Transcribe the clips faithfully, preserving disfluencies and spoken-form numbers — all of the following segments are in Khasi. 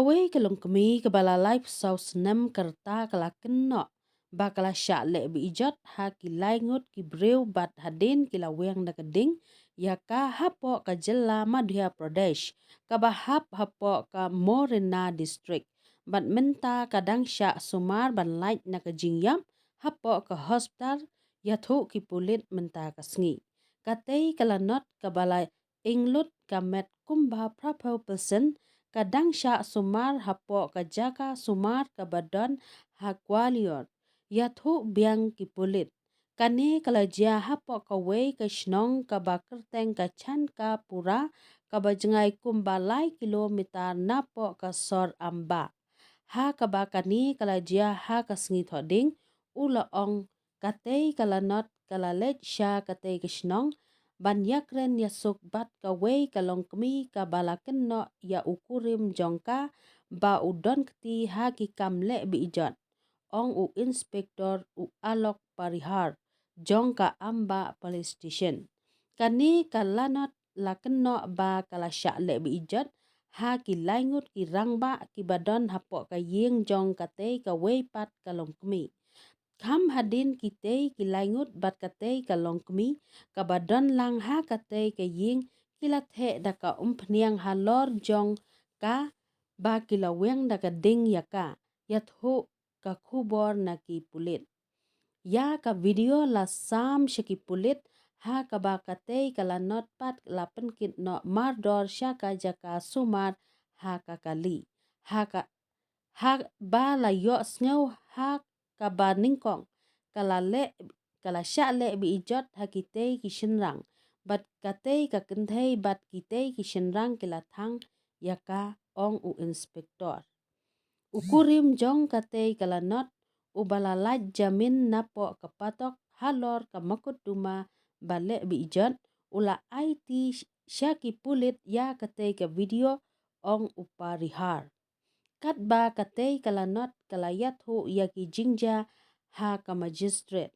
Kawei ka longkmie kaba la laiphew saw snem ka rta ka la kynnoh ba ka la shah leh be-ijot ha ki lai ngut ki briew bad hadien ki la weng da ka ding ïa ka hapoh ka jylla Madhya Pradesh kaba hap hapoh ka Morena District. Bad mynta ka dang shah sumar ban lait na ka jingïap hapoh ka hospital, ïathuh ki pulit mynta ka sngi. Katei ka lanot kaba la inglut ka met kumba phraphew percent ka dang shah sumar hapoh ka jaka sumar kaba don ha Gwalior, ïathuh biang ki pulit. Kane ka la jia hapoh kawei ka shnong kaba kyrteng ka Chankapura, kaba jngai kumba lai kilometer napoh ka sor Amba. Ha kaba kane ka la jia ha ka sngi Thohdieng, u la ong katei ka lanot ka la leit sha katei ka shnong ban ïakren ïasuk bad kawei ka longkmie kaba la kynnoh ïa u kurim jong ka ba u don kti ha ki kam leh be-ijot, ong u Inspector u Alok Parihar jong ka Amba Police Station. Kane ka lanot la kynnoh ba ka la shah leh be-ijot ha ki lai ngut ki rangbah kiba don hapoh ka ïing jong katei kawei pat ka longkmie. Kham hadien kitei ki lai ngut bad katei ka longkmie kaba don lang ha katei ka ïing ki la theh da ka umphniang halor jong ka ba ki la weng da ka ding ïa ka, ïathuh ka khubor na ki pulit. Ïa ka video la sam sha ki pulit ha kaba katei ka lanot pat la pynkit noh mardor sha ka jaka sumar ha ka kali. Ha ka, ha ba la ïohsngew ha kaba nyngkong ka la leh, ka la shah leh be-ijot ha kitei ki shynrang bad katei ka kynthei bad kitei ki shynrang ki la thang ïa ka, ong u Inspector. U kurim jong katei ka lanot uba la lait jamin napoh ka patok halor ka mukotduma ba leh be-ijot u la aiti sha ki pulit ïa katei ka video, ong u Parihar. Katba katei ka lanot ka la ïathuh ïa ki jingjia ha ka magistrate,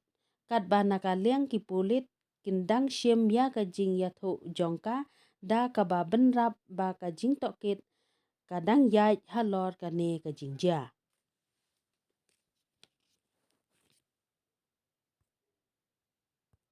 katba na ka liang ki pulit kin dang shim ïa ka jingïathuh jong ka da kaba bynrap ba ka jingtohkit ka dang ïaid halor kane ka jingjia.